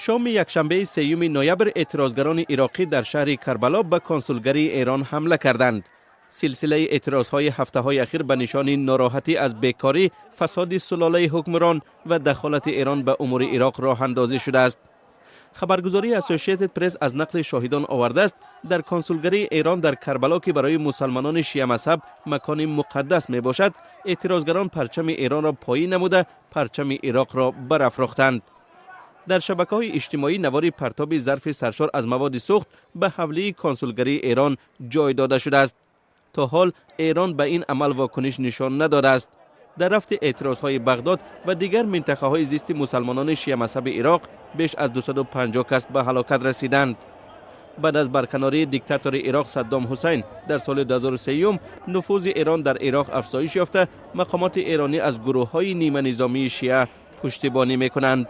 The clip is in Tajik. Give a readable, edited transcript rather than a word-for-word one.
Шоми якшанбеи 3 ноябр эътирозгарони ироқӣ дар шаҳри Карбало ба консулгарии Эрон ҳамла карданд. Силсилаи эътирозҳои ҳафтаҳои ахир ба нишони нороҳатӣ аз бекорӣ, фасоди сулолаи ҳукмрон ва дахолати Эрон ба умури Ироқ роҳандозӣ шудааст. Хабаргузории Ассошиэйтед Пресс аз нақли шоҳидон овардааст, дар консулгарии Эрон дар Карбало, ки барои мусалмонони шиамазҳаб макони муқаддас мебошад, эътирозгарон парчами Эронро поин намуда, парчами Ироқро барафрохтанд. Дар шабакаҳои иҷтимоӣ навори партоби зарфи саршор аз маводи сӯхт ба ҳавлии консулгарии Эрон ҷой дода шудааст. То ҳол Эрон ба ин амал вокуниш нишон надодааст. Дар рафти эътирозҳои Бағдод ва дигар минтақаҳои зисти мусалмонони шиамазҳаби Ироқ беш аз 250 кас ба ҳалокат расиданд. Баъд аз барканории диктатори Ироқ Саддом Ҳусайн дар соли 2003, нуфузи Эрон дар Ироқ афзоиш ёфта, мақомоти эронӣ аз гурӯҳҳои ниманизомии шиа пуштибонӣ мекунанд.